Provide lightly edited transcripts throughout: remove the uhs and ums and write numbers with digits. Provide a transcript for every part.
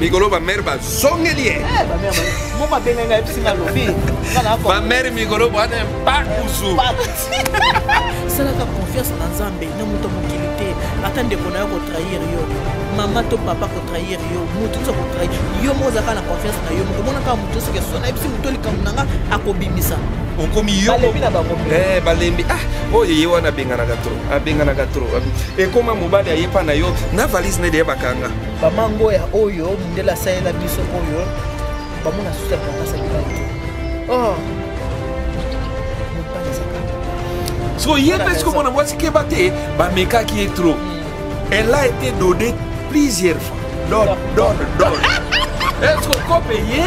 Mikolo ba mère bazongeli ye. Eh, ba mère moko abengai ngai ayebisi ngai alobi ba mère mikolo bwana mpakusu. Salaka confiance na Nzambe na moto mokili te ata ndeko na yo kotrahir yo mama to papa kotrahir yo moto nyonso akotrahir yo moko ozalaka na confiance na yo moko omonaka moto soki so nayebisi moto likambo na nga akobimisa okomi yo balembi na bango eh, balembi ah oyo ye wana abenganaka trop abenganaka trop ekoma mobali ayepa na yo na valise nde deya bakanga bamangoya oyo mundele asalela biso oyo bamona susu importance ya mibali te oh mobali ezaka siko ye mpe siko mwana mwasi keba te bamekaki ye trop elle a été donnée plusieurs fois donne donne donne est ce que kope ye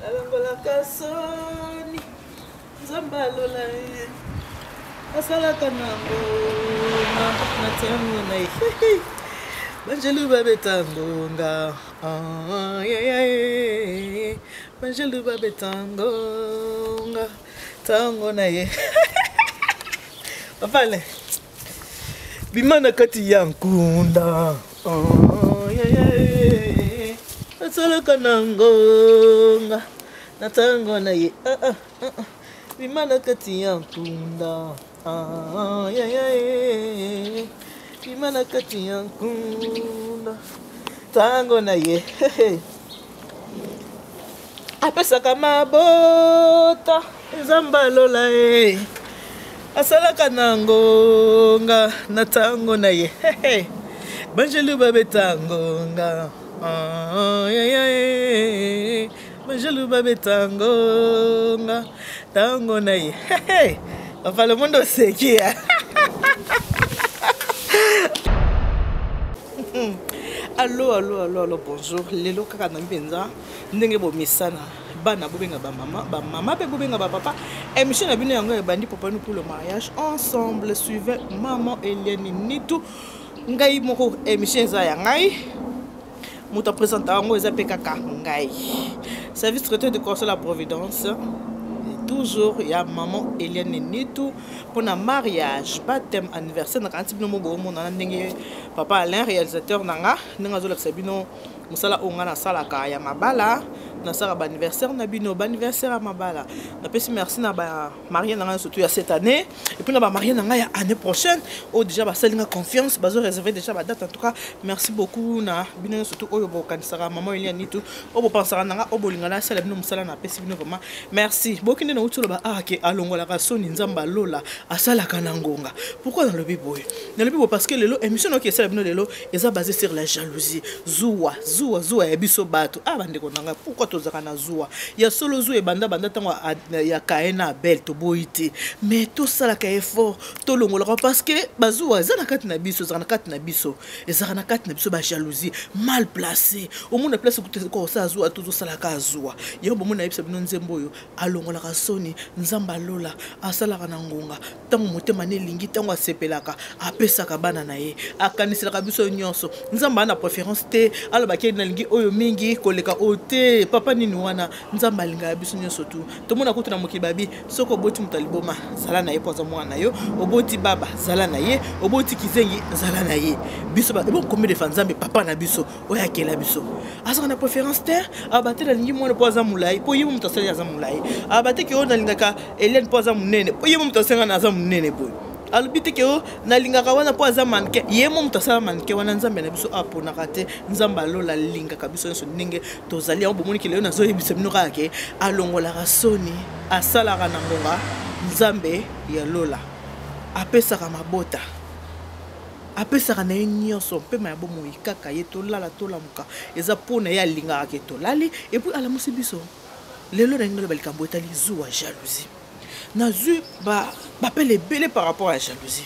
Alongolaka soni nzambe alola ye asalaka na ngonga na ntango na ye banjelu babeta ngonga ah, banjelu babeta ngonga ntango na ye papa bima na kati ya nkunda oh, asalaka na ngonga na ntango na ye ah, ah, ah, bima na kati ya nkunda bima na kati ya nkunda ntango na ye apesaka mabota nzambe alola ye asalaka na ngonga na ntango na ye banjelu babeta ngonga ah, banjelu babeta ngonga ntango na ye papa le monde oseki ya allo allo allo allo bonjour lelo kaka na mpenza ndenge bomesana bana bobenga bamama bamama mpe bobenga bapapa émission na bino yango ebandi papa nous pour le mariage ensemble suivez maman Eliane Nitu ngai moko émission eza ya ngai moto apresenta yango eza mpe kaka ngai service traiteur de conseil la providence toujours ya maman Eliane Nitu mpona mariage baptême anniversaire nakanisi bino mo bomonana ndenge papa Alain réalisateur na nga ndenge azolakisa bino mosala oyo ngai nasalaka ya mabala nasalaka baanniversaire na bino baanniversaire ya mabala napesi merci na bamarie na ngai surtout ya cette année et puis na bamarie na ngai ya année prochaine oyo déjà basali nga confiance bazo réserve déjà badate en tout cas merci beaucoup na bino nyonso surtout oyo bokanisaka mama elia nitu oyo bopansaka na nga oyo bolinga nasala bino mosala napesi bino vraiment merci boki nde nauti oloba ah ke alongolaka soni nzambe alola asalaka na ngonga pourquoi nalobi boye nalobi boye parce que lelo émission nayoki esala bino lelo eza basé sur la jalousie zuwa zuwa zuwa ya biso bato ah bandeko na ngai pourquoi tozalaka na zuwa ya solo zuwa ebanda banda ntango ya kaye na abel toboyi te mais tosalaka effort tolongolaka parce que bazuwa eza na kati na biso ezalaka na kati na biso ezalaka na kati na biso bajalousie mal placé omona place kosala zuwa tozosalaka zuwa yango bomona yebisa bino nzembo oyo alongolaka soni nzambe alola asalaka na ngonga ntango motema na elingi ntango asepelaka apesaka bana na ye akaniselaka biso nyonso nzambe ana préférence te alobaki nalingi oyo mingi koleka oyo te papa nini wana nzambe alingaka biso nyonso tu tomona kutu na mokili babi soki oboti moto ya liboma zala na ye mpo aza mwana na yo oboti baba zala na ye oboti kizengi zala na ye biso ebongo combien de fois nzambe papa na biso oyo akela biso azalaka na préférence te abate nalingi mwana mpo aza molai mpo ye moto asali aza molai abate ke oyo nalingaka Eliane mpo aza monene mpo ye mo moto asenga na aza monene boye alobi te ke o nalingaka wana mpo aza mannequin ye mo moto asala mannequin wana nzambe na biso aponaka te nzambe alola alingaka biso nyonso ndenge tozali yango bomoni ke lelo nazoyebisa bino kaka ke alongolaka soni asalaka na ngonga nzambe ya lola apesaka mabota apesaka na ye nyonso mpema ya bomoi kaka ye tolala tolamuka eza mpo na ye alingaka ke tolali epuis alamusi biso lelo nalingi naloba likambo etali zuwa jalousie nazwi bapele ebele par rapport ya jalousie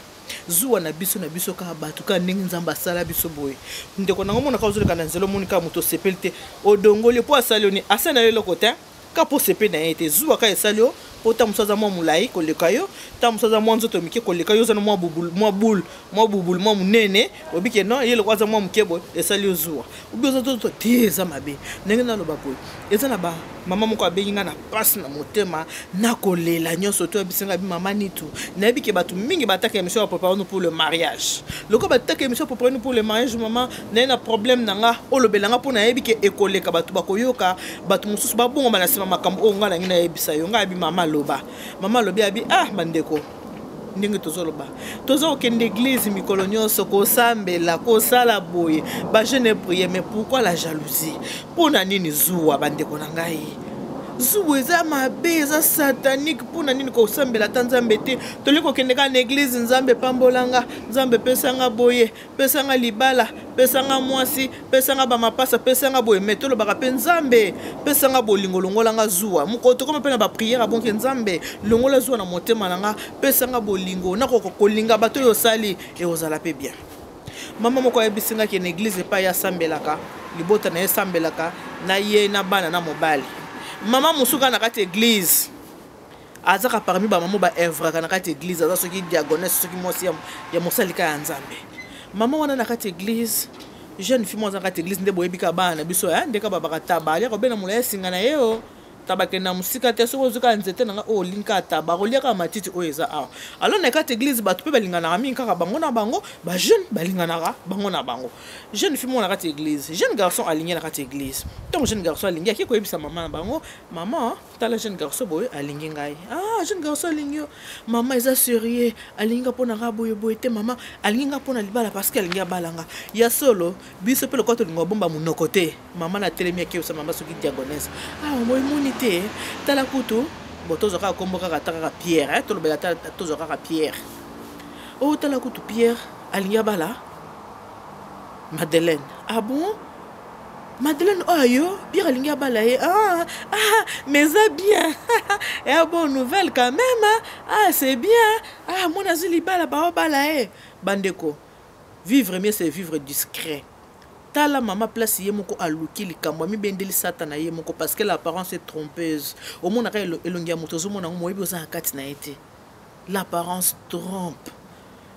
zuwa na biso na biso kaka bato kaka ndenge nzambe asala biso boye ndeko nango omonaka ozoleka na nzela omoni kaka moto osepeli te odongoli mpo asali oni asali na yo eloko te Ka mpo sepe na ye te, zuwa kaka esali yo mpo ntango mosusu aza mwa molai koleka yo, ntango mosusu aza mwa nzoto mike koleka yo, oza na mwa bubulu, mwa boule, mwa bubulu mwa monene, oyebi ke non, ye lokola aza mwa moke boye, esali yo zuwa. Obi oza nzoto te, eza mabe. Ndenge naloba boye, eza na ba mama moko abengi nga na pasi na motema, na kolela nyonso to ayebisi nga bi mama Nitu, nayebi ke bato mingi bataka émission ya Préparons-nous pour le mariage. Lokola bataka émission ya Préparons-nous pour le mariage, mama, naye na problème na nga, olobela nga mpo nayebi ke ekoleka, bato bakoyoka, bato mosusu babongama na nsima makambo oyo nga nangi nayebisa yo. Nga abi mama aloba, mama alobi abi ah bandeko, ndenge tozoloba, toza kokende église mikolo nyonso, kosambela, kosala boye, ba jeune prier, mais pourquoi la jalousie? Mpo na nini zuwa, bandeko na ngai? Zuwa eza mabe, eza satanique. Mpo na nini kosambela ata Nzambe te? Tolingi kokende kaka na église, Nzambe pambolanga, Nzambe pesanga boye, pesanga libala, pesanga mwasi, pesanga bamapasa, pesanga boye, mais tolobaka mpe Nzambe pesanga bolingo, longolanga zuwa. Mokolo tokoma mpe na bapriere abonke, Nzambe longola zuwa na motema na nga, pesanga bolingo, nakoka kolinga bato oyo osali, ekozala mpe bien. Mama moko ayebisi nga ke na église epai asambelaka, libota na ye esambelaka na ye na bana na mobali. Mama mosusu kaka na kati église, azaka parmi bamama baevraka na kati église, aza soki diagonesse, soki mwasi ya mosalika ya Nzambe. Mama wana na kati église, jeune fille moko aza na kati église, nde boyebi kaka bana na biso, nde kaka babaka taba, alia kobena molai esinga na ye, o taba kende na mosika te, soki ozwi kaka nzete na nga oyo olingi kaka taba, akolia kaka matiti oyo eza awa. Alors na kati église, bato mpe balinganaka mingi kaka bango na bango, bajeune balinganaka bango na bango. Jeune fille moko na kati église, jeune garçon alingi na kati église. Ntango jeune garçon alingi, ake koyebisa mama na bango: mama, tala jeune garçon boye alingi ngai. Ah, jeune garçon alingi yo mama, eza sérieux, alingi nga mpo na nga boye boye te mama, alingi nga mpo na libala, parce que alingi abala nga. Ya solo, biso mpe lokola tolinga bomba monoko te, mama na telemi, akeyebisa mama soki diagonese: ah mama, omoni te, tala kutu bo tozwa kaka kombo kaka ata kaka Pierre, tolobela ata tozwa kaka Pierre oyo, tala kutu Pierre alingi abala Madeleine. Ah bon, Madeleine oyo yo Pierre alingi abala ye? Ah, ah, mais eza bien, ya bonne nouvelle quand même, ah c'est bien, ah mwana azwi libala, baobala ye. Bandeko, vivre mieux, c'est vivre discret. Tala mama place ye moko aluki likambo, amibendeli satana ye moko, parce que l'apparence est trompeuse. Omonaka elongi ya moto, ozomona yango, moyebi oza na kati na ye te. L'apparence trompe.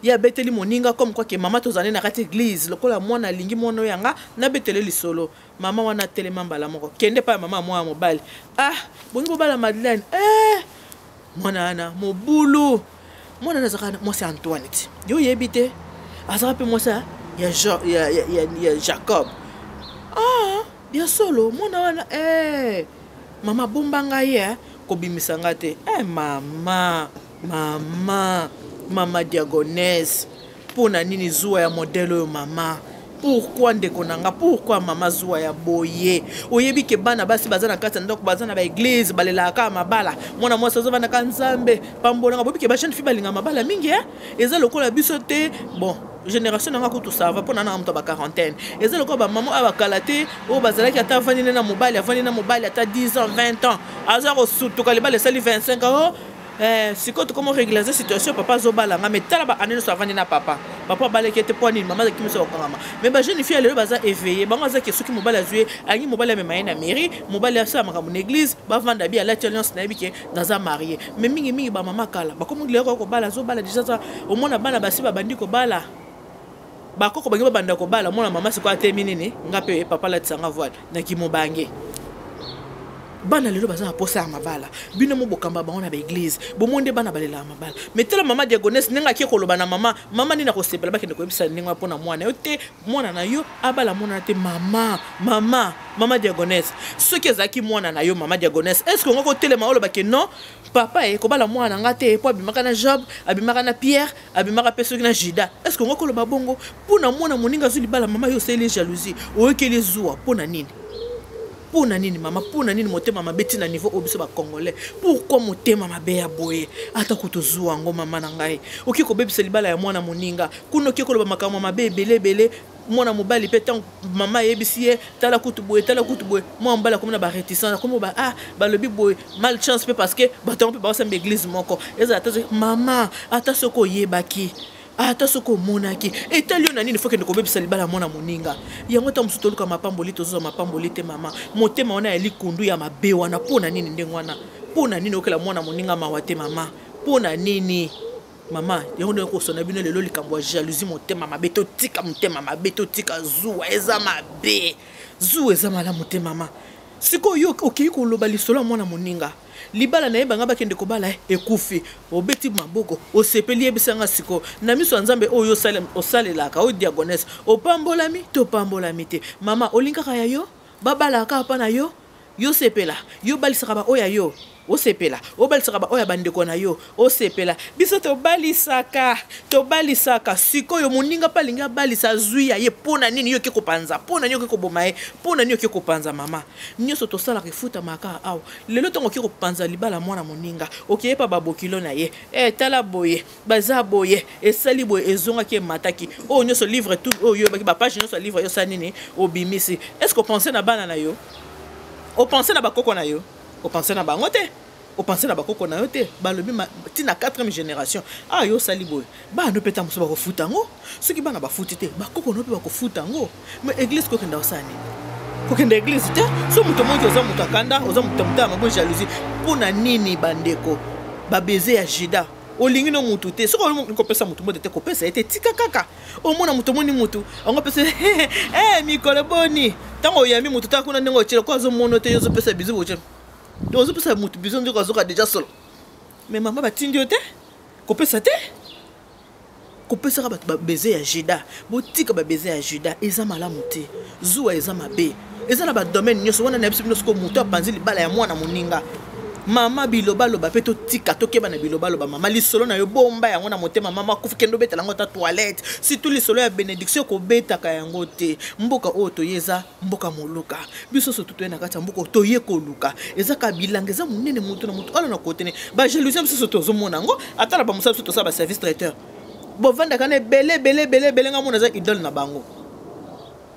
Ye abeteli moninga comme quoi ke mama, tozali na kati église, lokola mwana alingi mwana oyo yanga, nabetele lisolo. Mama wana atelema mbala moko, kende pa ya mama mwana mobali: ah bongi bobala Madeleine, eh mwana wana mobulu, mwana wana azalaka mwasi ya Antoine ti yo oyebi te, azalaka mpe mwasi ya Jacob. Ah ya solo, mwana wana, eh mama, bomba ngai ye, kobimisa nga te. Eh mama, mama, mama diagonese, mpo na nini zuwa ya modele oyo mama? Pourquoi, ndeko na nga, pourquoi mama zuwa ya boye? Oyebi ke bana basi baza na kati ya ndako, baza na baeglise, balelaka kaka mabala. Mwana mwasi azovandaka, Nzambe pambolanga. Boyebi ke bajeune fille balinga mabala mingi, eh? Eza lokola biso te. Bon, génération nanga kutu ça va, mpo na nanga moto ya baquarantaine. Eza lokola bamama oyo bakala te, oyo bazalaki ata avandi nde na mobali, avandi na mobali ata 10 ans, 20 ans, aza kosutuka libala esali 25 ans. Sikoyo tokomo régulariser situation, papa azobala nga, mais tala baane nyonso avandi na papa, papa abalaki ete mpo nini? Mama azalaki miso kokangama. Mais bajeune fille ya lelo baza éveillé, bango azaki soki mobali azwi ye, alingi mobali amema ye na mairie, mobali asala makambo na église, bavanda bi alati alliance, nayebi ke naza marié. Mais mingimingi bamama kala bakomi lelo kobala, azobala déjà, omona bana basi babandi kobala, bakoko bangi babanda kobala. Mwana mama sikoyo atemi nini? Nga mpe papa alatisanga voile na kimobange. Bana lelo baza na posa ya mabala, bino mo bokamba bango na baeglise, bomoi nde bana balelaka mabala. Mais tala mama diagonese ndenge ake koloba na mama, mama nini akosepela, bakende koyebisa ndenge wana mpo na mwana yo te, mwana na yo abala mwana te. Mama, mama, mama diagonese, soki ezalaki mwana na yo, mama diagonese, est ce que ongo kotelema olobake non, papa e kobala mwana na nga te, po abimaka na Job, abimaka na Pierre, abimaka mpe soki na Judas? Est ce que ongo koloba bongo mpo na mwana moninga azwi libala? Mama, yo osaleli jalousie, oyokeli zuwa mpo na nini? Mpo na nini mama? Mpo na nini motema mabe ntina niveau oyo? Biso bacongolais, pourquoi motema mabe ya boye? Ata kotozwa yango, mama na ngai, okoki kobebisa libala ya mwana moninga kuna, okoki koloba makambo mabe ebele ebele. Mwana mobali mpe, ntango mama ayebisi ye tala kutu boye, tala kutu boye, mwana mobali akomi na baréticence, akomi ba ah balobi boye, malchance mpe, parce que bato yango mpe baosamba église moko. Ezala ata mama, ata soki oyebaki. Ata soki omonaki, etali yo na nini? Fo kende kobebisa libala ya mwana moninga. Yango ntango mosusu toluka mapamboli, tozozwa mapamboli te. Mama, motema wana ya likundu ya mabe wana, mpo na nini ndenge wana? Mpo na nini okela mwana moninga mawa te, mama? Mpo na nini, mama? Yango ndenge kosona bino lelo likambo ya jalousie, motema mabe. Totika motema mabe, totika zuwa, eza mabe. Zuwa eza malamu te, mama. Sikoyo yo okei koloba lisolo ya mwana moninga, libala na ye, banga bakende kobala ye, ekufi, obeti maboko, osepeli. Yebisanga sikoyo, na miso ya Nzambe oyo osalelaka, oyo diagonese, opambolami to opambolami te? Mama, olingaka ya yo babalaka kaka mpa na yo, yo sepela, yo balisaka baoyo ya yo, osepela, obalisaka baoyo ya bandeko na yo, osepela. Biso tobalisaka, tobalisaka. Sikoyo moninga mpe alingi abalisa, azwi ya ye, mpo na nini yo oke kopanza? Mpo na nini oke koboma ye? Mpo na nini oke kopanza? Mama, nyonso tosalaka efutamaka awa. Lelo ntango oke kopanza libala mwana moninga, okeye pa babokilo na ye, e tala boye, baza boye, esali boye, ezongaki, emataki, oyo nyonso livre tout oyo oyebaki, bapage nyonso ya livre yo osali nini, obimisi. Est ce que opense na bana na yo? Opense na bakoko na yo? Opense na bango te, opense na bakoko na yo te. Balobi ntina 4e génération. Ah, yo osali boye, bana no mpe ntango mosusu bakofuta yango. Soki bana bafuti te, bakoko no mpe bakofuta yango. Mais église, kokenda osala nini? Kokenda église te. So moto moki, oza moto akanda, oza moto ya motema mabe, jalousie, mpo na nini? Bandeko, babeze ya Juda, olingi no mutu te. Soki olingi kopesa mutu mbote te, kopesa ye te, tika kaka. Omona moto, omoni mutu yango, pesa eh, mikolo boni. Ntango oyambi motu, taka kuna ndenge otyela ko, azomona te, yo ozopesa bizu botie, ozopesa motu bizu, nzoka azoka deja solo. Mais mama, batindi yo te, kopesa te. Kopesaka bato babeze ya Juda, botika babeze ya Juda, eza malamu te. Zuwa eza mabe, eza na badomaine nyonso wana na biso. Bino sikoyo, moto apanzi libala ya mwana moninga, mama, bilobaloba mpe totika, tokeba na bilobaloba. Mama, lisolo na yo, bomba yango na motema. Mama akufi, kende obetela yango ata toilette. Surtout lisolo ya bénédiction, kobetaka yango te. Mboka oyo toye eza mboka moluka. Biso surtout toye na kati ya mboka, toye koluka. Eza kaka bilanga, eza monene, motu na motu ala na kotene. Bajalousie biso tozomona yango ata na bamosala. Biso tosala baservice traiteur, bovandaka na ebele ebele ebele ebele. Nga mona eza idole na bango.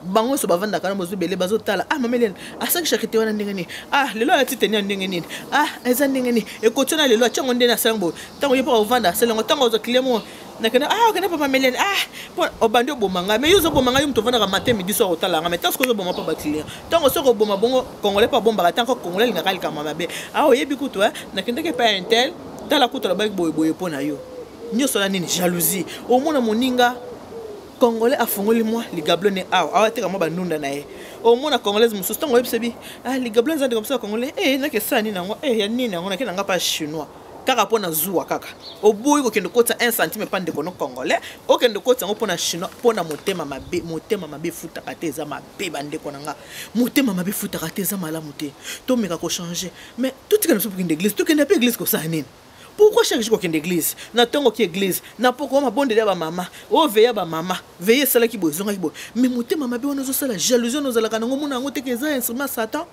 Bango nyonso bavandaka na bozwi ebele, bazotala: "Ah, mama Eliane asalaki charité wana ndenge nini? Ah, lelo alati teni ya ndenge nini? Ah, eza ndenge nini ekoti wana? Lelo atiango ndenge asalango boye." Ntango ye mpo ovanda, asali yango. Ntango ozwa client moko, nakende: "Ah, okende papa Meliane." Ah, mpo obandi oboma ngai. Mais yo ozoboma ngai, yo moto ovandaka matin, midi, soir, otala ngai. Mais ntango soki ozoboma mpo baclient, ntango soki oboma bongo, Congolais mpo abombaka. Ntango Congolais alingaka likambo mabe: "Ah, oyebi kutu, nakendaki epai ya intel, tala kutu alobaki boyeboye mpo na yo." Nyonso na nini? Jalousie. Omona moninga Congolais afongoli mwa ligablo ne awa, awa ateka mwa bandunda na ye. Omona Congolaise mosusu, ntango oyebisa bi: "Ah, ligablo eza ndeko mosusu ya Congolais, e nake esala nini yango? E ya nini yango? Nake nanga mpa Chinois." Kaka mpo na zuwa, kaka oboyi kokende kotisa 1 centime mpa ndeko no Congolais, okende kotisa yango mpo na Chinois, mpo na motema mabe. Motema mabe efutaka te, eza mabe. Bandeko na nga, motema mabe efutaka te, eza malamu te. Tomeka kochanger. Mais totika na biso kokende église. Tokende mpe église kosala nini? Pourquoi chaque jour kokende église? Na ntongo oki église, na poko mabondeli ya bamama, oyo veillée ya bamama, veillée esalaki boye, ezongaki boye. Mais motema mabe wana ozosala, jalousie wana ozalaka nango, mona yango teke eza instrument Satan.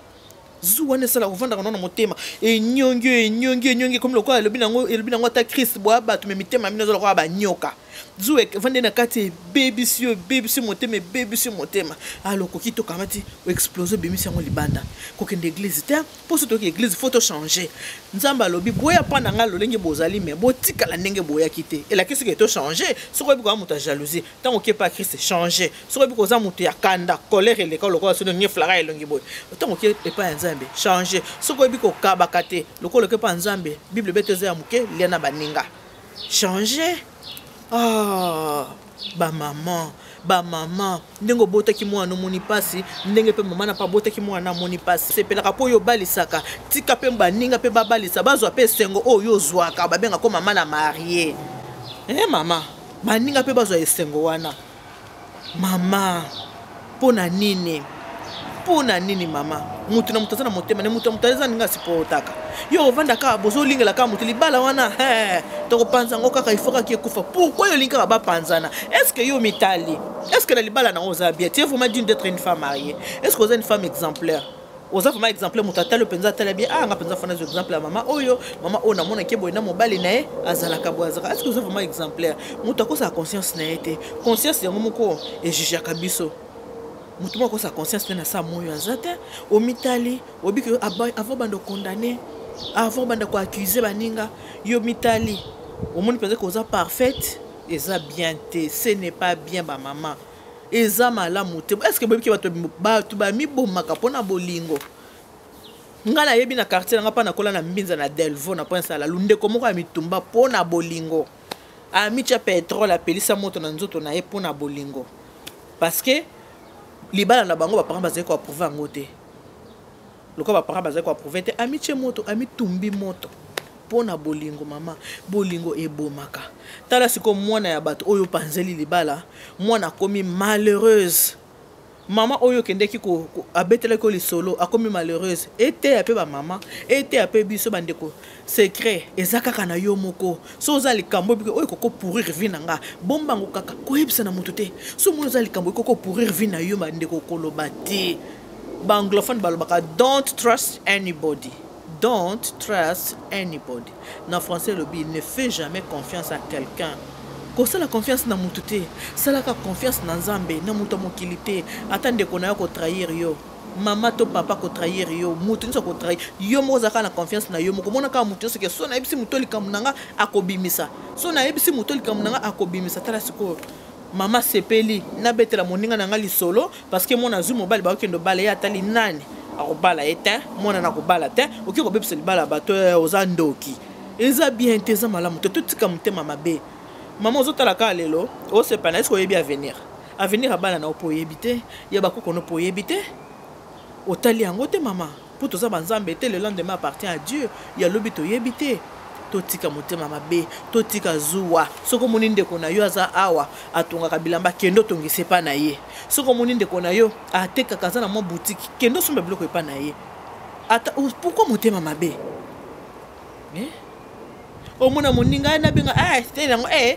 Zu wana esala kovandaka nano na motema, enyongi oyo, enyongi, enyongi, ekomi lokola elobi nango, elobi nango ata Christ boya bato. Me mitema bino eza lokola banyoka. Zu evandi na kati, ebebisi yo, ebebisi motema, ebebisi motema. Alo okoki tokamati, oexplose, obimisi yango libanda. Kokende église te, mpo so toyoki église, faut tochanger. Nzambe alobi: "Boya mpa na ngai lolenge bozali, me botikala ndenge boyaki te." Elakisi ke tochanger. Soki oyebi koya moto ya jalousie, ntango okepa Christ, change. Soki oyebi koza moto ya kanda, colère eleka lokola soki nyeflaka elongi boye, ntango oke epai ya Nzambe, change. Soki oyebi kokabaka te, lokola oke epai ya Nzambe, Bible bete eza ya moke, lia na baninga, change. Ah, bamama, bamama, ndenge obotaki mwana omoni mpasi, ndenge mpe mama na mpe abotaki mwana amoni mpasi. Sepelaka mpo oyo obalisaka, tika mpe baninga mpe babalisa, bazwa mpe esengo oyo ozwaka. Babengako mama na marie. E mama, baninga mpe bazwa esengo wana. Mama, mpo na nini? Mpo na nini, mama? Motu na moto aza na motema ne, motu na moto aza ndenge asupportaka. Yo ovanda kaka, bozolingela kaka moto libala wana, tokopanza yango kaka, ifo kaka ekufa. Pourquoi yo olingi kaka bapanzana? Est ce que yo mitali? Est ce que na libala nango oza bien? Tu es vraiment digne d'être une femme mariée? Est ce que oza une femme exemplaire? Oza vraiment exemplaire? Moto atali mpenza, atali bien: "Ah, nga mpenza fana exemple ya mama oyo, mama oyo namonaki boye na mobali na ye, azalaka boye, azalaka." Est ce que oza vraiment exemplaire? Moto akosala conscience na ye te. Conscience yango moko ejugeaka biso. Moto moko akosala conscience te na sa moyo aza te. Omitali, obiki avant banda okondamner, avant banda koaccuser baninga, yo mitali, omoni mpenza ke oza parfaite. Eza bien te, ce n'est pas bien bamama, eza malamu te. Est ce que boyebi ke bato bamibomaka mpona bolingo? Ngai nayebi na quartier na nga, mpa nakola na Mbinza na Delvo na Prince Alalu, ndeko moko ya mitumba mpo na bolingo amitya pétrole, apelisa moto na nzoto na ye mpo na bolingo, parce que libala na bango, baparent bazali koapprouver yango te. Lokola baparent bazali koapprouver te, amitie moto, amitumbi moto mpo na bolingo. Mama, bolingo ebomaka. Tala sikoyo mwana ya bato oyo opanzeli libala, mwana akomi malheureuse. Mama oyo okendeki abetelaki yo lisolo akomi malheureuse. Eteya mpe bamama, eteya mpe biso bandeko. Secret eza kaka na yo moko. So oza likambo oyo ekoko pourrir vie na nga, bombango kaka, koyebisa na moto te. So omoni oza likambo ekoko pourrir vie na yo, bandeko, koloba te. Baanglophone balobaka: "Don't trust anybody, don't trust anybody." Na français elobi: "Ne fais jamais confiance à quelqu'un." Kosala confiance na motu te, salaka confiance na Nzambe, na moto ya mokili te. Ata ndeko na yo kotrahir yo, mama to papa kotrahir yo, motu nyonso akotrahir yo, moko ozalaka na confiance na yo moko. Omona kaka motu nyonso ke so nayebisi moto likambo na nga, akobimisa, so nayebisi moto likambo na nga, akobimisa. Tala sikoyo, mama sepeli nabetela moninga na nga lisolo, parce que mwana azwi mobali, bakokende obala, ye atali nani akobala ye te, mwana na kobala te. Okoki kobebisa libala ya bato, oza ndoki. Eza bien te, eza malamu te. Totika motema mabe. Mama, ozotala kaka lelo, osepana, eske oyebi avenir? Avenir ya bana na yo mpo oyebi te, ya bakoko no mpo oyebi te, otali yango te. Mama, mpo toza banzambe te. Le lendemain appartient à Dieu. Ya lobi toyebi te. Totika motema mabe, totika zuwa. Soki omoni ndeko na yo aza awa, atongaka bilamba, kende otongisa epa na ye. Soki omoni ndeko na yo atekaka, aza na mwa boutique, kende osomba biloko epa na ye. Ata pourquoi motema mabe, eh? Omona moninga nabenga ah, te yango eh,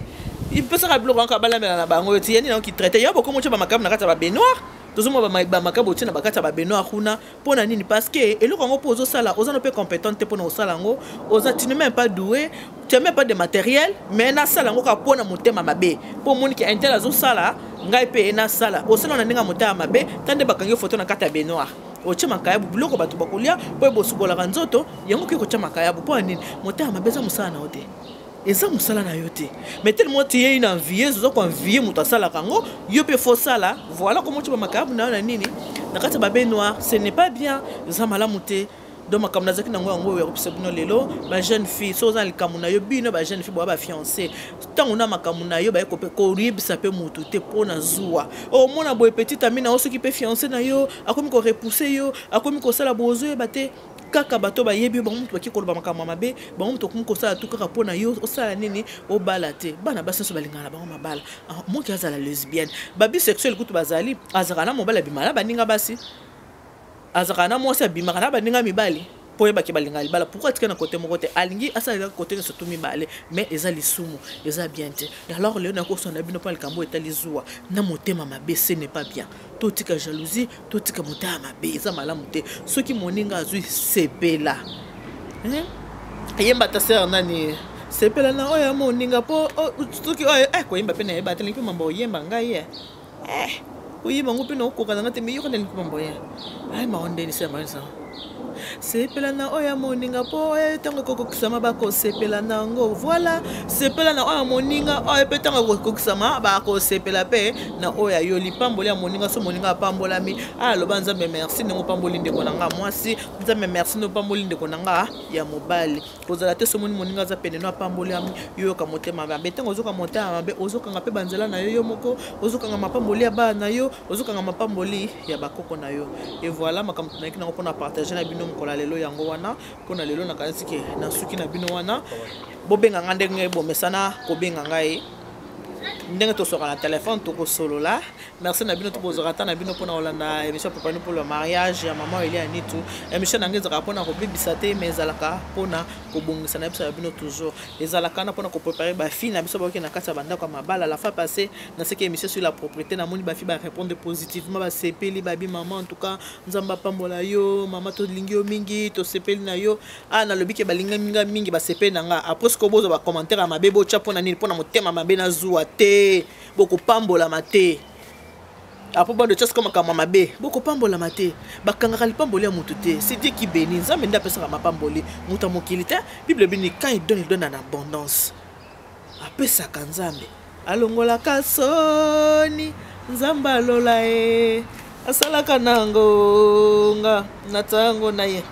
epesaka biloko yango balamela na bango ti yani nango kitraite yo. Bokomo tia bamakabu na kati ya babaignoire, tozomona bamakabu otie na bakati ya babaignoire kuna. Mpo na nini? Parce que eloko yango mpo ozosala, oza no mpe compétente te mpona kosala yango. Oza, tu n'es même pas doué, tu as même pas de matériel, mais nasala yango kaka mpo na motema mabe, mpo omoni ke un tel azosala, ngai mpe nasala. Osala na ndenge ya motema mabe. Ta nde bakangi foto na kati ya baignoire, otie makayabu, biloko bato bakolia mpo ebosukolaka nzoto yango, okoki kotia makayabu. Mpo ya nini? Motema mabe. Eza mosala na yo te, eza mosala na yo te, mais tellement tiyei na envieuse, oza koenvier moto asalaka yango, yo mpe fosala. Voilà comment otie bamakayabu na yo na nini na kati ya babaignoire. Ce n'est pas bien, eza malamu te. Donc makambo nazalaki nango yango oyo ya kopesa bino lelo. Bajeune fille, so oza na likambo na yo, bino bajeune fille boya bafiancé, ntango na makambo na yo baye koyebisa mpe motu te mpo na zuwa. Omona boye petit ami na yo, soki mpe fiancé na yo akomi korepousser yo, akomi kosala boye, ozoyeba te. Kaka bato bayebi yo, bango moto baki koloba makambo ya mabe, bango moto okomi kosala tu kaka mpo na yo osala nini, obala te. Bana basi nyonso balingaka na bango mabala. Moki azala lesbienne, babisexuel kutu bazali, azalaka na mobali, abima na baninga basi, azalaka na mwasi, abimaka na baninga mibali, mpo oyebaki balingaka libala. Pourquoi atika na kote moko te? Alingi asalela kote nyonso tu mibale, mais eza lisumu, eza bien te. Alors lelo nakosona bino mpo likambo etali zuwa na motema mabe. Ce n'est pas bien. Totika jalousie, totika motema mabe, eza malamu te. Soki moninga azwi, sepela. Yemba ta sere nani, sepela na oyo ya moninga, mpo soki oyo koyemba mpe nayeba te, lingi mpe mambo oyemba ngai ye oyeba yango mpe naokoka nanga te, me yoka nalingi mambo ye ay mawa ndeni se maisa. Sepela na oyo ya moninga, mpo oyo ntango ekokokisama bakosepela na yango. Voilà, sepela na oyo ya moninga, oyo mpe ntango ekokokisama bakosepela mpe na oyo ya yo. Lipamboli ya moninga, so moninga apambolami, aloba: "Nzambe merci ndenge opamboli ndeko na nga mwasi, Nzambe merci ndenge opamboli ndeko na nga ya mobali." Kozala te, somoni moninga aza pene no, apambolami, yoyoka motema mabe. Ntango ozoka motema mabe, ozokanga mpe banzela na yo yo moko, ozokanga mapamboli ya bana na yo, ozokanga mapamboli ya bakoko na yo. Et voilà makambo tunayaki nango mpona partage na bino mokolo ya lelo. Yango wana mpona lelo nakanisi ke na suki na bino wana. Bobenga nga ndenge bomesana kobenga ngai, ndenge toswaka na telefone, tokosolola. Merci na bino to bozwaka ata na bino mpona kolanda émission Préparons pour le mariage ya mama Elia Nitu. Émission na ngai ezalaka mpona kobebisa te, mais ezalaka mpona kobongisa na biso ya bino. Toujours ezalaka na mpona kopréparer bafille na biso baoki na kati ya bandako ya mabala. La fois passée naseki émission sur la propriété, namoni bafille barépondre positivement, basepeli, babi: "Mama, en tout cas Nzambe apambola yo, mama, tolingi yo mingi, tosepeli na yo." Ah, nalobi ke balingi minga mingi, basepeli na nga. Après sikoyo bozwa bacommentaire ya mabe, botya mpona nini? Mpona motema mabe nazuwa te, bokopambolama te. Apo bando tia sikoyo makambo ya mabe, bokopambolama te. Bakangaka lipamboli ya motu te. C'est Dieu qui bénit, Nzambe nde apesaka mapamboli, moto ya mokili te. Bible ebini: quand il donne, il donne en abondance. Apesaka Nzambe. Alongolaka soni, Nzambe alola ye. Asalaka na ngonga na tango na ye.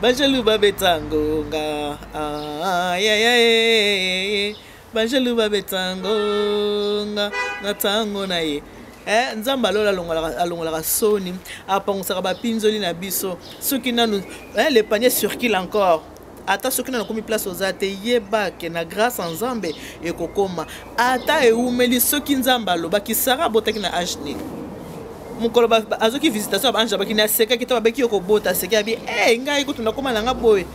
Banjelu babeta ngonga. Ah, ya, ya, ye. Banjelu babeta ngonga na tango na ye. Eh, Nzambe alola alongolaka, alongolaka soni, apangusaka bapinzoli na biso. Soki nanu, eh, le panier circule encore. Ata soki nanu okomi place oza te, yeba ke na grâce ya Nzambe ekokoma. Ata ewumeli, soki Nzambe alobaki, Sarah abotaki na age nini? Mokolo azoki visitation ya ba ange abaki na asekaki to abaki yo kobota, aseki abi, eh, ngai kutu nakoma na nga boye.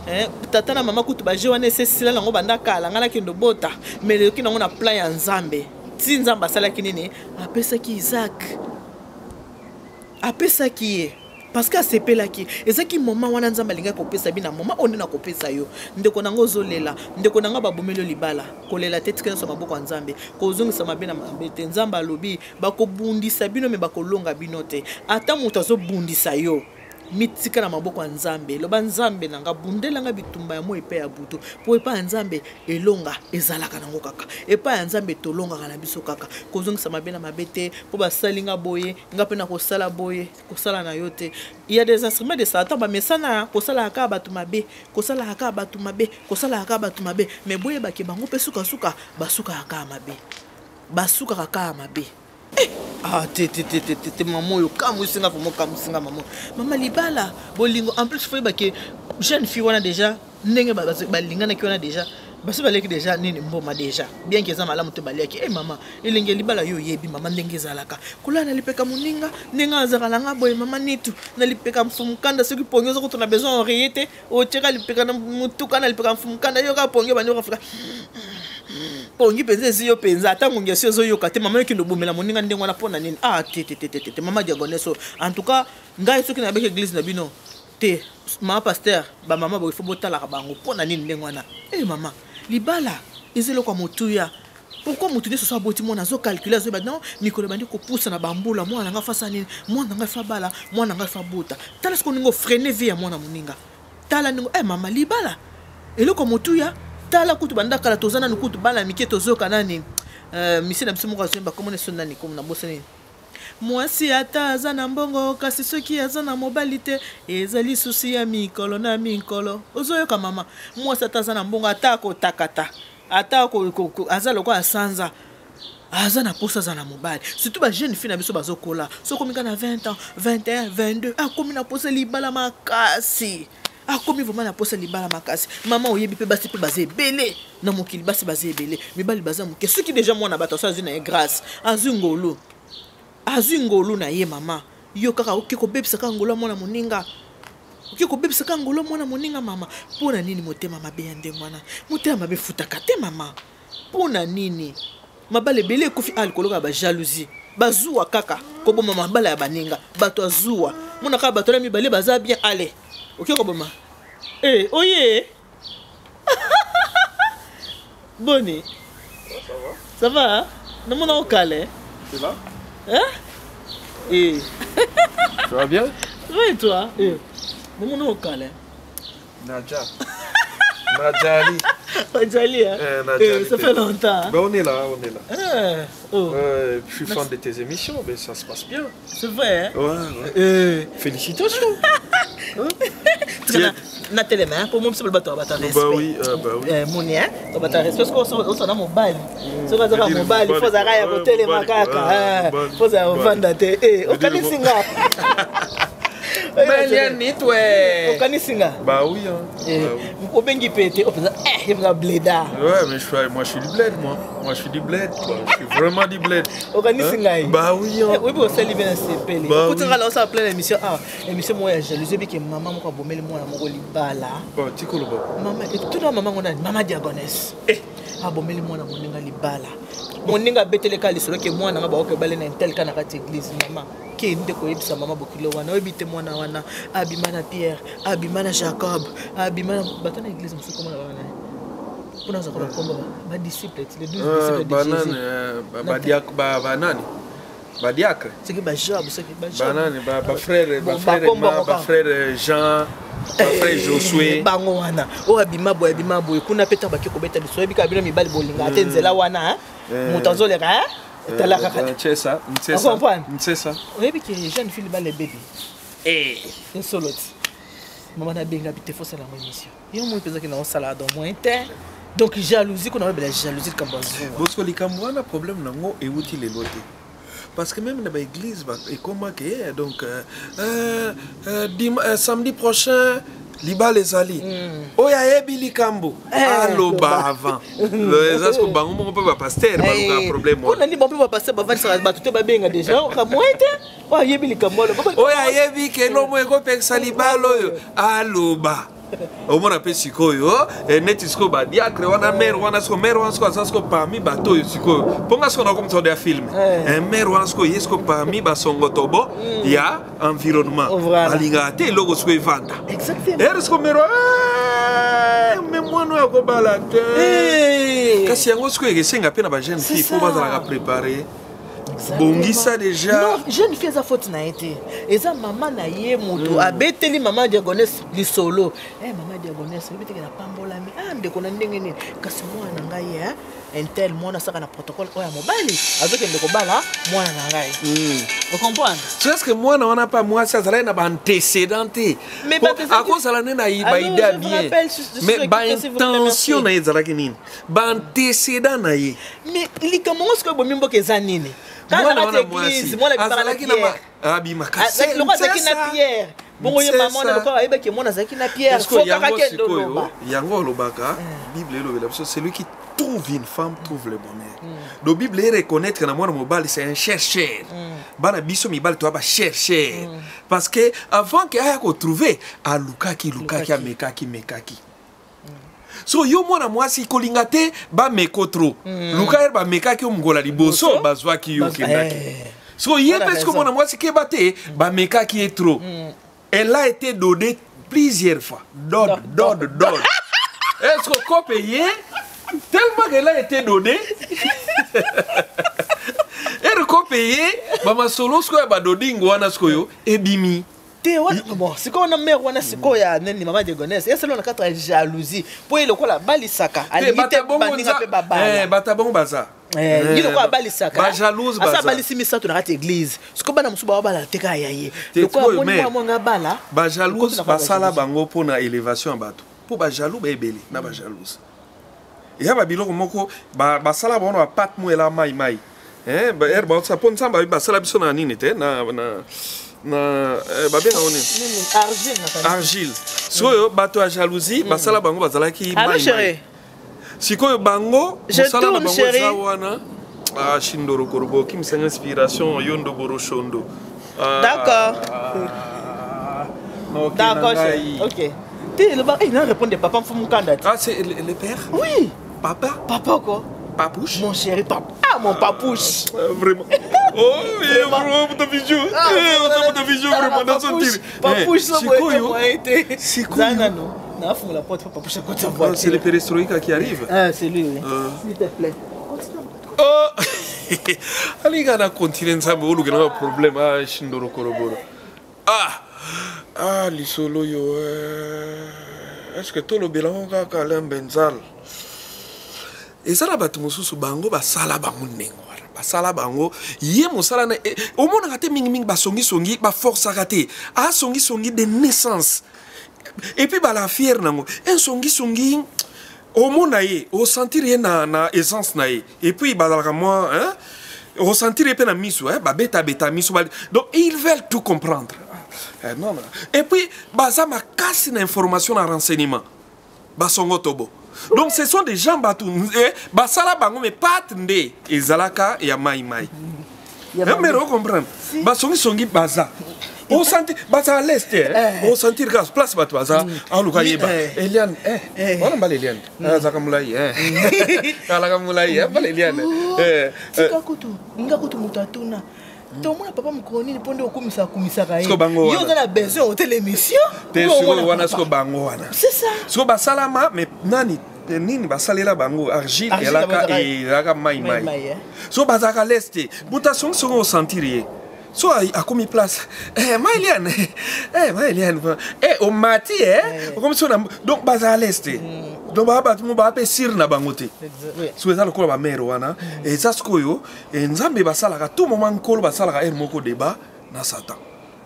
Eh, tata na mama kutu ba jeu wana ese sila nango banda kala, ngai nakende obota, mais leyoki nango na plan ya Nzambe. Ti Nzambe asalaki nini? Apesaki Isaac. Apesaki ye. Parce que asepelaki. Ezaki moment wana Nzambe alingaki kopesa bino moment oyo nde nakopesa yo. Ndeko na nga ozolela, ndeko na nga babomeli yo libala. Kolela te, tika nyonso maboko ya Nzambe. Kozongisa mabe na mabe te. Nzambe alobi bakobundisa bino me bakolonga bino te. Ata moto azobundisa yo, mitika na maboko ya Nzambe. Loba Nzambe na nga, bundela nga bitumba ya moi pe ya butu. Po epai ya Nzambe elonga ezalaka nango kaka. Epai ya Nzambe tolongaka na biso kaka. Kozongisa mabe na mabe te, po basali nga boye, nga pe nakosala boye. Kosala na yo te. Il y a des instruments de Satan, ba mesana kosala kaka bato mabe, kosala kaka bato mabe, kosala kaka bato mabe. Mais boyebake bango pe suka suka basukaka kaka mabe. Basukaka kaka mabe. Eh, ah, te, te, te, te, te, te, maman oyo kamwisi nga, vraiment kamwisi nga, maman. Maman libala, bolingo, en plus faut yeba ke jeune fille wana déjà ndenge balinganaki wana déjà basi baliaki déjà nini mboma déjà bien que eza malamu te baliaki. Eh, mama elenge ya libala yo oyebi mama ndenge ezalaka kolala na lipeka moninga ndenge azalaka na nga boye mama nitu na lipeka mfumukanda soki pongi oza kutu na besoin oreiller te otiaka lipeka na motuka na lipeka mfumukanda yo kaka pongi obandi okafika pongi mpenza ezi yo mpenza ata ngongi esi ozoyoka te mama yokende obomela moninga ndenge wana mpo na nini? Ah, te, te, te, te, te, te, mama diagonese oyo. En tout cas ngai soki nayebaki église na bino te, mama pasteur, ba mama boye fo botalaka bango mpo na nini ndenge wana? Eh, mama libala eza eloko ya motuya. Pourquoi moto nyonso so aboti mwana azocalcule, azoyeba non mikolo ebandi kopusa na bambula, mwana na ngai fasa nini, mwana na ngai fa bala, mwana na ngai fa bota. Tala sikoyo ndenge ofrene vie ya mwana moninga. Tala ndenge, eh, mama libala eloko ya motuya. Tala kutu banda kala toza nanu kutu bana mike tozoyoka nani, misie na biso moko azoyemba komona so nani komona bosa nini. Mwasi ata aza na mbongo kasi soki aza na mobali te ezali susi ya mikolo na mikolo. Ozoyoka mama, mwasi ata aza na mbongo ata akotakata, ata aza lokola sanza, aza na posa aza na mobali. Surtout ba jeune fille na biso bazokola, soki okomi kaka na 20 ans, 21, 22, akomi na posa libala makasi. Akomi vraiment na posa libala makasi. Mama oyebi pe basi pe baza ebele na mokili, basi baza ebele, mibali baza moke. Soki déjà mwana bato aso azwi na ye grâce, azwi ngolu, azwi ngolu na ye mama, yo kaka oke kobebisa kaka ngolu ya mwana moninga. Oke kobebisa kaka ngolu ya mwana moninga mama. Mpo na nini motema mabe ya ndenge wana? Motema mabe efutaka te mama. Mpo na nini? Mabala ebele ekufi a likolo kaka ba jalousie. Bazuwa kaka koboma mabala ya baninga. Bato azuwa. Mona kaka bato na mibale baza bien allez. Oke koboma. Eh, oye. Boni. Ça va? Ça va? Hein? Namona okale. C'est là? Hein? Eh. Ça va bien? Ça va et toi? Eh. Namona okale. Nadja. Nadjali. Nadjali, hein? Eh, Nadjali, Eh, ça fait longtemps, hein? Ben, on est là, on est là. Eh, oh. Je suis fan de tes émissions, mais ça se passe bien. C'est vrai, hein? Ouais, ouais. Eh. Félicitations. Hein? Très bien. Na telema, hein? Pour moi, c'est le bateau, bateau respect. Bah oui, bah oui. Eh, moni, hein? Donc, bateau respect, parce qu'on s'en a mobile. Soki azaka Dire mobile, mobile, faut azaka ya ouais, kotelema mobile, kaka, ouais, hein? mobile, Faut azaka mobile. ovanda te. Eh, Dire okanisi nga. Balianitwe. Okanisi nga. Bah oui, hein. Eh, Bah oui. obengi pe te, openza, eh, ye penza bleda. Ouais, mais moi je suis du bled, moi. Moi je suis du bled, quoi. Je suis vraiment du bled. Okanisi Hein? ngai. Bah oui, hein. Eh, oyebi osali be na sepeli. Bah Okuti oui. nga la osala plein émission. Ah, émission moko ya jalousie, oyebi ke mama moko abomeli mwana moko libala. Oh, tikolo ba. Mama, et tout na mama ngo nani? Mama Diagonesse. Eh. Abomeli mwana moninga libala. Moninga abeteleka lisolo ke mwana nga baoke bale na intel ka na kati église, mama. Kende koyebisa mama bokilo wana, oyebi te mwana wana abima na Pierre, abima na Jacob, abima na bato na église mosusu komona bana na ye. Mpona azwaka bakombo ba disciples, les 12 disciples de Banane, Jésus. ba, ba, diak, ba, banani. Badiacre. Soki bajob, soki bajob. Banani, bafrère, bafrère, bafrère Jean, bafrère Josué. Bango wana oyo abima boye, abima boye kuna mpe, ntango bake kobeta liso, oyebi kaka bino mibali bolingaka te nzela wana, moto azoleka, tala kaka. Ntsesa. Ntsesa. Ntsesa. Oyebi ke jeune fille bala ebebi esolo ti mama nabenga bi te, fosala yango émission yo moi mpezaki na osala dans moyen te. Donc jalousie, kuna oyebela jalousie, likambo ya zuwa. Bosco, likambo wana, problème nango euti lelo te, parce que même na baéglise ekomaki donc samedi prochain libala ezali, oyo ayebi likambo aloba avant. Eza siko bango moko mpe bapasteur balukaka problème. Mpona nini bango mpe bapasteur bavandisaka bato te, babenga déjà ka moyen te, oyo ayebi likambo aloba? Oyo ayebi ke lomo ekopekisa libala, oyo aloba. Omona mpe sikoyo neti sikoyo badiacre wana, mare wana sikoyo, mare wana sikoyo aza sikoyo parmi bato oyo sikoyo, mponga sikoyo nakomisa ya film, mare wana sikoyo ye sikoyo parmi basongotobo ya environnement, alingaka te eloko sikoyo evanda ere sikoyo mare, me mwana oyo akobala te. Kasi yango sikoyo esenga mpe na bajeune fille mpo bazalaka préparé, bongisa déjà. Non, jeune fille eza faute na ye te, eza mama na ye moto abeteli mama diagonese lisolo. Mama diagonese, oyebi teke napambolami, ah, ndeko na ndenge nini, kasi mwana na ngai intel, mwana asaka na protocole oyo ya mobali azokende kobala mwana na ngai, ocomprendre? So est ce que mwana wana mpa mwasi azalaki na baantécédent te? Akozala nde na baidée ya bien, mais baintention na ye ezalaki nini? Baantécédent na ye? Mais likambo ngo sikoyo bomi mboka eza nini? Azalaki na abimaka. Azalaki na pierre bongo, ye mama wana lokola ayebaki mwana azalaki na pierre, fo kaka kende oloba. Yango alobaka, Bible elobela biso: celui qui trouve une femme trouve le bonheur. Donc Bible ereconnaître na mwana mobali, c'est un chercheur. Bana biso mibali toya bachercheur, parce que avant ke aya kotrouve, alukaki, lukaki, amekaki, mekaki. So yo mwana mwasi, kolinga te bameko trop, luka ere bamekaki yo mongola liboso, bazwaki yo, okendaki. So ye mpe siko mwana mwasi, keba te bamekaki ye trop. Elle a été donnée plusieurs fois, dod dod dod. Est-ce que kope ye tellement qu'elle a été donnée, ere kope ye bamasolo sikoyo ya badodingo wana sikoyo ebimi. Te wana, bon, sikoyo wana mare wana sikoyo ya nani, mama diagonese, esali wana kaka jalousie, mpo ye lokola abalisaka, alingi te baninga mpe babala. Bato bongo baza. Ye lokola abalisaka, bajalouse. Asa abalisi misato na kati église, sikoyo bana mosusu babala te, kaka ya ye lokola moni mwa mwanga abala. Bajalouse basala bango mpona élévation ya bato, mpo bajaloux baebele na bajalouse. Eya babiloko moko basala bango na bapate mo ela mai mai ere baosala, mpo Nzambe abi basala biso na nini te, na babenga ngo nini? Argile. Sikoyo bato ya jalousie basala bango bazalaki mai mai. Sikoyo bango mosala na bango eza wana. Ah, shindoro korobo kimisanga inspiration yo ndoboro shondo. D'accord, d'accord, ok. Te loba na répondre papa mfumu kanda te. Ah, c'est le père? Oui. Papa. Papa quoi? Papouche. Mon chéri papa. Ah, mon papouche. Vraiment. Oh, vraiment, ta vision. Eh, ta vision vraiment dans son tir. Papouche, sikoyo. Sikoyo. Nano. Nafungola porte, papouche akota voiture. C'est le perestroïka qui arrive. Ah, c'est lui, oui. S'il te plaît. Continue. Oh. Alinga na continue, Nzambe olukela problème. Ah, shindoro koroboro. Ah. Ah, lisolo yo. Est-ce que tolobela ngo kaka Alain Benzal? Eza na bato mosusu, bango basala bango ndenge wana, basala bango ye mosala na omonaka te mingimingi, basongisongi baforsaka te, asongisongi de naissance et puis bala fier nango. Ensongisongi omona ye, osentir ye na essence na ye, et puis bazalaka mwa, hein, ressentir ye mpe na miso, hein, babetabeta miso. Donc ils veulent tout comprendre. Eh, non, non. Et puis baza makasi na information, na renseignement, basongo tobo. Donc ce sont des gens bato basala bango, mais pate nde ezalaka ya mai mai. Mere ocomprendre, basongisongi baza osentir, baza à l'aise te, osentir kaka place bato baza, aluka yeba. Eliane wana, mbala Eliane azalaka molai, alaka molai, mbala Eliane. Tika kutu nga kutu moto atuna tomona papa mokolo nini, mpo nde okumisaka kumisaka ye, yo oza na besoin otela émission. Te, sikoyo wana, sikoyo bango wana C'est ça. Sikoyo basalama, mais nani Nini basalela bango argile elaka mai mai. So bazalaka lese te. Moto asongisongi osentir ye so akomi place, eh, Maeliane, eh, Maeliane, eh, omati, eh, okomi so na. Donc bazala lese te. Donc baa bato mo baa mpe sire na bango te. So eza lokola bamere wana. Eza sikoyo Nzambe basalaka tout moment, Nkolo basalaka heure moko débat na Satan.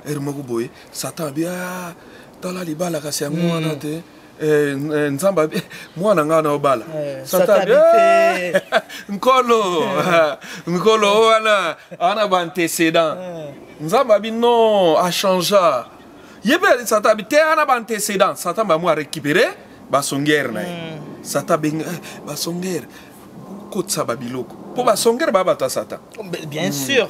Heure moko boye Satan abi: "Ah, tala libala kasi yango wana te." Nzambe abi: "Mwana ngai na obala." Satan abi: "Nkolo, Nkolo, wana wana baantécédent." Nzambe abi: "Non, achangea ye mpe." Satan abi: "Te, wana baantécédent." Satan bamu arécupéré basongere na ye. Satan abengi basongere, bokotisa babiloko, mpo basongere baa bato ya Satan. Bien sûr.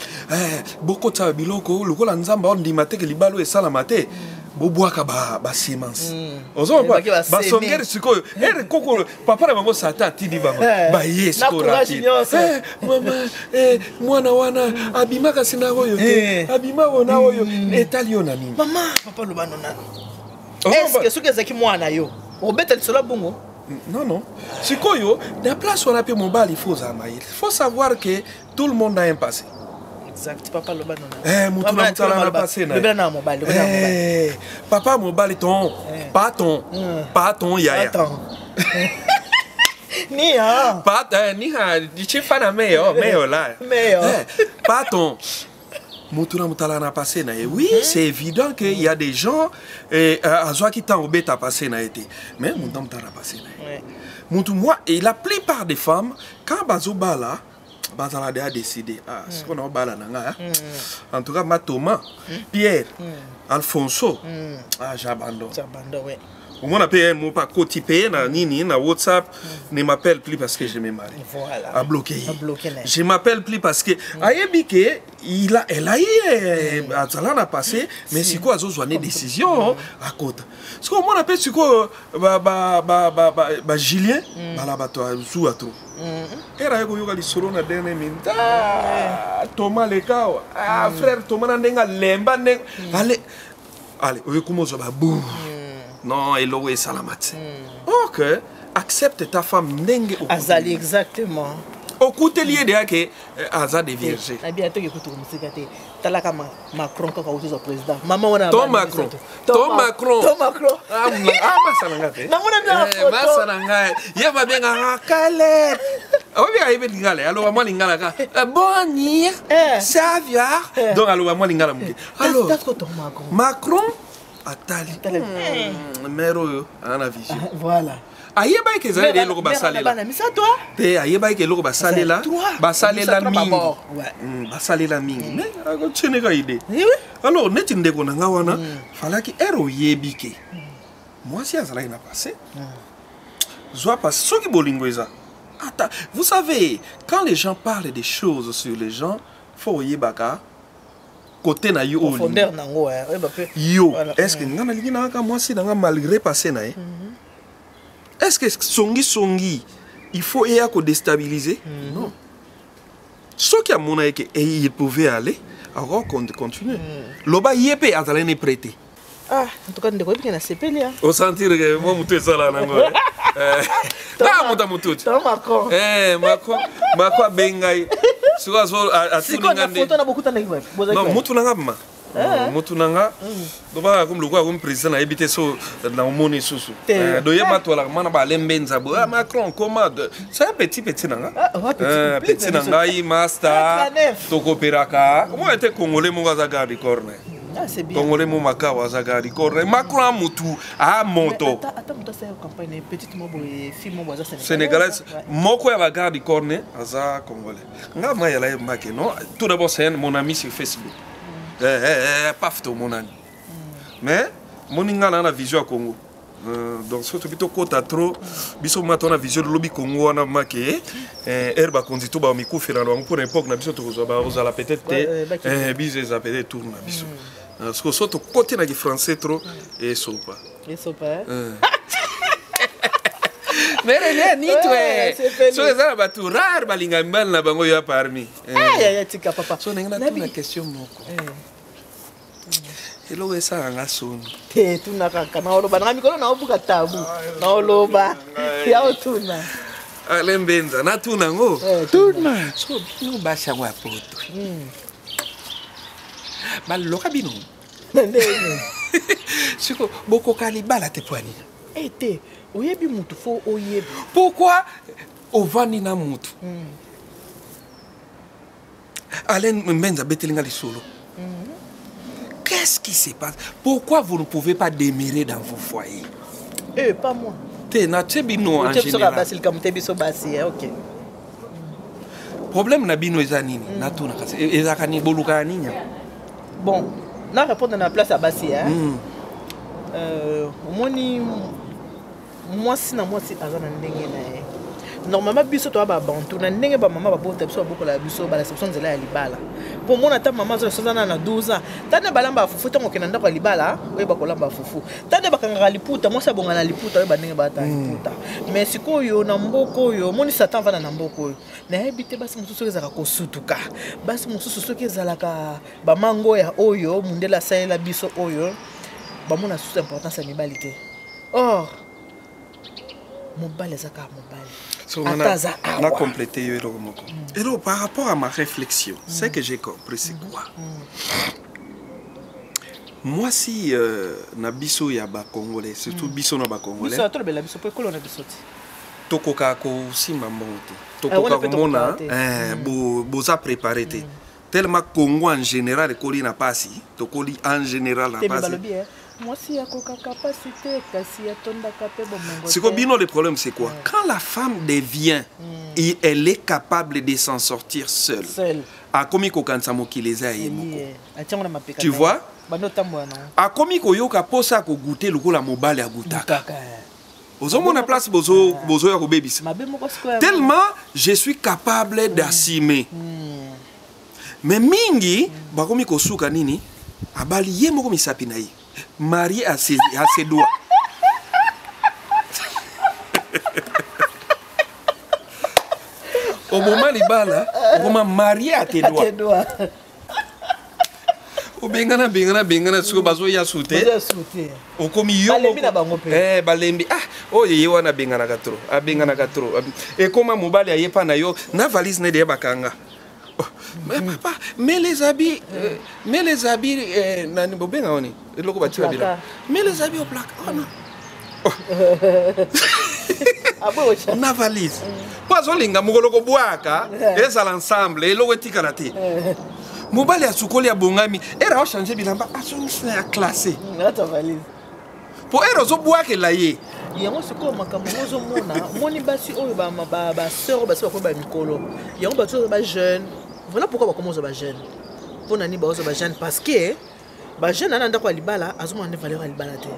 Bokotisa babiloko lokola Nzambe aondima teke libala oyo esalama te, bobwaka basemence. Ozomona basongere sikoyo ere koko papa na bango Satan atindi bango, baye sikoyo rapide: "Mama, mwana wana abimaka si na oyo te, abima oyo na oyo." Etali yo na nini? Mama, papa, loba no nano, est-ce soki ezalaki mwana yo, obeta lisolo bongo? Non, sikoyo na place wana mpe mobali, il faut ozala mayele. Il faut savoir que tout le monde a un passé. Exact, papa, loba nono. Mutu na mutu ala na passé na ye. Na mobali, papa mobali, ton pas, ton pas, ton yaya. Ni ha. Pa ni ha chifana meyo meyo la. Meyo. Pas ton, mutu na mutu ala na passé na ye. Oui, c'est évident que il y a des gens azwaki ntango obeta passé na ye te, mais mutu na mutu ala na passé na ye. Mutu moi et la plupart des femmes, quand bazobala, bazala deya décidé: "Ah, sikoyo na obala na nga, en tout cas ma Thomas, Pierre, Alfonso, ah, j'abandonne." J'abandonne, ouais. Omona mpe mo pa koti mpe na nini na WhatsApp: "Ne m'appelle plus parce que je me marie." Voilà. Abloqué. Abloqué na ye. "Je m'appelle plus" parce que ayebi ke il a, elle a ye azala na passé, mais sikoyo azozwa ne décision akota. Sikoyo omona mpe sikoyo ba Julien bala bato azuwa trop ere aye koyoka lisolo na dernière minute: "Ah, Thomas leka awa, ah, frère Thomas na ndenge alemba ndenge ale ale oyo koma ozwa babour." Non, eloko esalama te. Ok, accepte ta femme ndenge okuteli. Azali, exactement. Okuteli ye deya ke aza dévierge. Nabi atoki kutu mosika te, talaka Macron kaka ozozwa président mama wana. Ton Macron, ton Macron. Ton Macron. Ah, ah, masa na nga te. Namona bino na photo. Masa na ngai ye babengaka Caleb, oyebi, ayebi lingala, aloba mwa lingala kaka boni savoir. Donc aloba mwa lingala moke. Alors That's ton Macron. Macron atali. Atali. Mare oyo aza na vision. Voilà. Ayebaki ke ezali eloko basalela. Bana misato. Te, ayebaki eloko basalela. Trois. Basalela Trois mingi. d'abord. Ouais. Basalela mingi, mais akotieneka ide. Oui, oui. Alors neti ndeko na nga wana, falaki ere oyebi ke mwasi azalaki na passé, zwa passé. Soki bolingo eza ata, vous savez, quand les gens parlent des choses sur les gens, faut oyebaka côté na yo oyo olingi. Profondeur nango, oyeba mpe. Yo. Voilà. Est ce que nga nalingi na kaka mwasi na nga malgré passé na ye? Est ce que songisongi il faut eya kodéstabiliser? Non, soki amona ye ke il pouvait aller encore continuer, loba ye mpe azalaki ne prêté. Ah, en tout cas ndeko, oyebike na sepeli ya. Osentir ke mo motu esala nango na moto ya motu ti. Ton Macron. Macron, Macron abengai sikoyo atuni Sikoyo nga na nde. photo na bokutanaki wapi? Bozalaki Non. wapi? Mutu na nga ma mutu na nga lobaka komi lokola komi président, nayebi te so na omoni lisusu. Te. Doyeba twalaka mana balembe nzabo. Ah, Macron koma c'est un petit petit na nga. Ah, ouais, petit, petit, petit na biso. ngai master. Ah, 39. Tokopéraka omoi ete Congolais moko aza garde corps na ye. Ah, c'est bien. Congolais mo Makao aza garde corps na ye. Macron a mutu a moto. Ata moto asala campagne na ye, petite mo boye, fille mo boye aza Sénégalais. Ouais. Moko ya bagarde corps ne aza Congolais. Nga ma yala ye make. Non, tout d'abord c'est mon ami sur Facebook. Paf, tomonani, mais moni nga na vision ya Congo. Donc soki tobi tokɔta trop, biso ma to na vision lobi Congo wana make ere bakonzi to bamikufela na bango mpo na époque na biso tokozwa bakozala peut-être Ouais, te. Biso eza peut-être tour na biso. Parce que so tokɔti na kifrançais trop, esopa. Esopa, eh? Mere lia nitwe. Ouais, c'est feli. So eza na bato rare balinga mibali na bango yo parmi. Ah, ya, ya, tika papa. So ndenge natuna question moko, eloko esalanga soni. Te, tuna kaka, naoloba nanga mikolo naobuka tabu, naoloba. Ya otuna. Ale Mbenza, natuna yango. Eh, tuna. So bino basi yango ya poto. Baloka bino. Ndenge. Siko bokoka libala te po ya nini? Eh te, oyebi mutu fo oyebi. Pourquoi ovandi na mutu? Alain Mbenza abeteli nga lisolo. Qu'est-ce qui se passe? Pourquoi vous ne pouvez pas demeurer dans vos foyers? Eh, pas moi. Te natie bino en Otie biso général. basi likambo te biso basi, eh, ok. Problème na bino eza nini? Natuna kasi ezalaka nini? Bolukaka nini yango? Bon, na répondre na place ya basi, hein. Omoni mwasi na mwasi aza na ndenge na ye. Normalement biso toya babantu na ndenge bamama babota biso, babokola biso, balakisa biso nzela ya libala. Po omona ata mama aza na 12 ans, ta nde balamba ya fufu, ntango okende na ndako ya libala oyeba kolamba fufu, ta nde bakangaka liputa, mwasi abonga na liputa, oyeba ndenge balata liputa. Mais sikoyo na mboka oyo omoni Satan avanda na mboka oyo, nayebi te basi mosusu soki ezalaka kosutuka, basi mosusu soki ezalaka bamango ya oyo mundele asalela biso oyo, bamona susu importance ya mibali te. Or mobali aza kaka mobali. So, ata aza na awa. Complété yo eloko moko. Eloko par rapport à ma réflexion, ce que j'ai compris, c'est quoi? Mwasi na biso ya bacongolais, surtout biso na bacongolais, biso atolobela biso po ekolo na biso ti. Tokoka kosimba mbongo te, Ah, wana tokoka mpe komona tokoka te. boza préparé te, tellement Congo en général ekoli na pasi, tokoli en général na te me pasi. Balobi mwasi akokaka pasi te, kasi atondaka mpe bomengo C'est que te. Bino, le problème, c'est quoi? Quand la femme devient, et elle est capable de s'en sortir seule, seul akomi kokanisa mokili eza ya ye moko. Atiango na mapeka Tu na ye. vois? Bando otambola nango. Akomi koyoka posa ya kogoûter lokola mobali agutaka. Kaka Ozomona place bozoya kobebisa. Mabe moko sikoyo. Tellement je suis capable d'assumer. Mais mingi bakomi kosuka nini? Abali ye moko misapi na ye. Marié à ses doigts. Au moment libala, okoma marié à tes doigts. Tes doigts. Obengana bengana bengana, sikoyo bazoya su te. Bazoya su te. Okomi yo Balembi moko. na bango mpe. Eh, balembi. Ah, oyo ye wana abenganaka trop, abenganaka trop. Ekoma mobali aye pa na yo na valise nede ye bakanga. Oh, mais papa, mets les habits, mets les habits, nani bobenga wani eloko batia Placard. bilamba, mets les habits au placard. Oh non. Aboyi otya. Na valise mpo azolinga mokolo kobwaka ezala ensemble, eloko etikala te. Mobali asukoli, abongami, ere aochange bilamba, azongisi na ya classe. Ata valise. Mpo ere ozobwakela ye. Yango sikoyo makambo yango ozomona, moni basi oyo basœur oyo basi bakomi bamikolo, yango bato oyo bajeune, voilà pourquoi bakoma ozwa bajeune. Mpo na nini baozwa bajeune? Parce que bajeune ana ndako ya libala, azomona nde valeur ya libala te,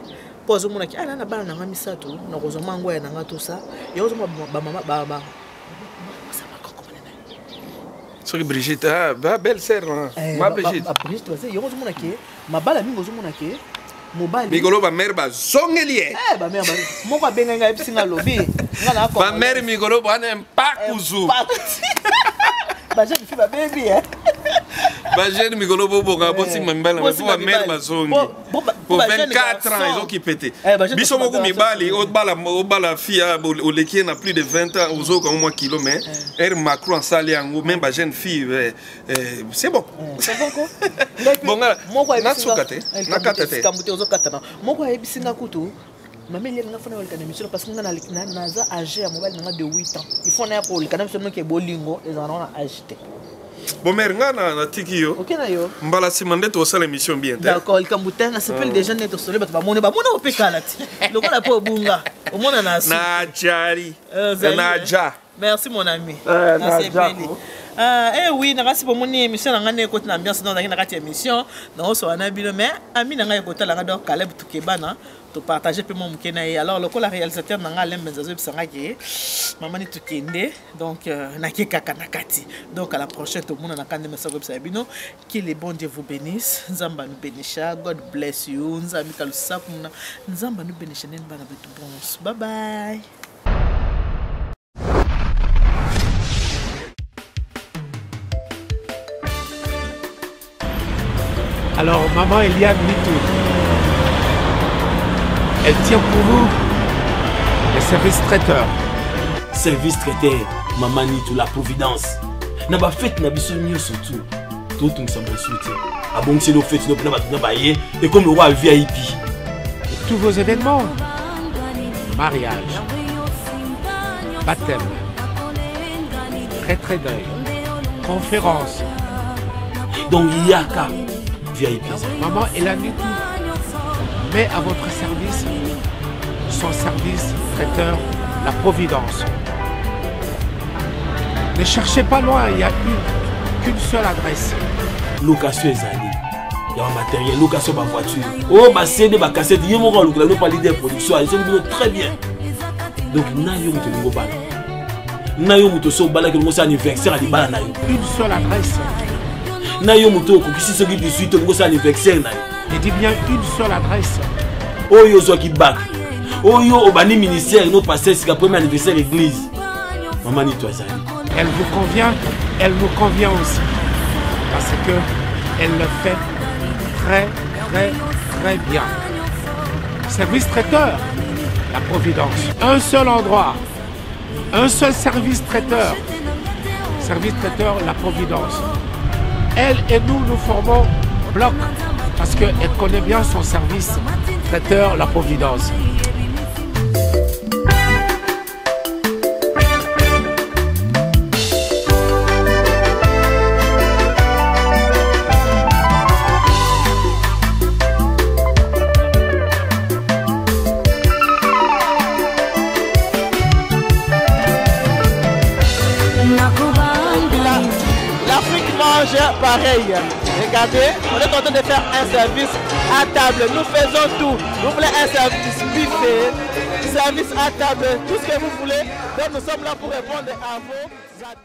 mpo azomonaki ana na bana nanga misato, nakozwa mwa ya nanga tosa. Yango ozomona bamama. Soki Brigitte, ah, ba belle sœur, hein. Ma Brigitte. Brigitte baze yango ozomona ke mabala mingi, ozomona ke mobali Mikolo bamare bazongeli ye. Eh, bamare moko abengai ngai, ayebisi ngai, alobi nga na Bamare mikolo bwana mpakuzu. Bajeune fille babebi, eh. Bajeune mikolo bobonga, bosimba mibali na po bamare bazongi. Po 24 ans ezokipe te. Biso moko mibali, obala, obala fille, ah, oleki ye na plus de 20 ans, ozoyoka mwa kilo, mais ere Macron asali yango, même bajeune fille, c'est bon. Bon, nga nasuka te, nakata te. Likambo te, ozokatana. Moko ayebisi nga kutu: mama Eliane, nga fana koleka na émission parce que nga naza âge ya mobali nanga de 8 ans, il faut naya koleka na biso. Noki bolingo ezala nango na âge te. Bon, mare, nga na natiki yo. Oke na yo. Mbala nsima nde tosala émission bien te. D'accord, likambo te. Nasepeli déjà nde tosole, bato bamoni, bamoni opekala ti lokola mpo obunga omona na su. Na jari. Zali, na eh. ja. Merci mon ami. Na Nasepeli. Jako. Ah, eh oui, nakasi bomoni émission na ngai nde ekoti na ambiance, donc nazalaki na kati ya émission naosola na bino, mais ami na ngai ekotala ngai, donc Caleb Tukebana, topartage mpe mwa moke na ye. Alors lokola réalisateur na ngai Alembenza azoyebisa ngai ke mama ni tokende, donc nake kaka na kati. Donc à la prochaine, tomonanaka nde mesa koyebisa ya bino. Que le bon Dieu vous bénisse. Nzambe anubenisha. God bless you. Nzambe kalusaku muna. Nzambe anubenisha nene bana betu. Bons, bye bye. Alors, maman Eliane Nitou, elle tient pour vous. Le service traiteur. Service traiteur, Mama Nitu, la Providence. Na ba fête na biso nyonso tout. Totungisa mosusu te. Abongiseli yo fête no mpena bato na baye ekomi lokola VIP. Tous vos événements, mariage, baptême, retrait deuil, conférence. Donc yaka VIP. Maman Elani met à votre service son service traiteur, la Providence. Ne cherchez pas loin, il n'y a qu'une seule adresse. Location ezali ya bamatériel, location bavoiture, oyo bacd, bacassette, ye moko alukela no pa leader production azoki bino très bien. Donc na yo moto olingi obala, na yo moto osi obalaki, olingi osala anniversaire ya libala na yo. Une seule adresse. Na yo moto okokisi soki 18, olingi osala anniversaire na yo. Je dis bien une seule adresse. Oyo ozwaki bac, oyo obandi ministère no pasteur sika, premier anniversaire église, mama Nito azali. Elle vous convient, elle nous convient aussi. Parce que elle le fait très, très, très bien. Service traiteur, la Providence. Un seul endroit, un seul service traiteur. Service traiteur, la Providence. Elle et nous, nous formons bloc parce qu'elle connaît bien son service traiteur, la Providence. L'Afrique mange pareil. Regardez, on est en train de faire un service à table. Nous faisons tout. Vous voulez un service buffet, service à table, tout ce que vous voulez. Donc nous sommes là pour répondre à vos attentes.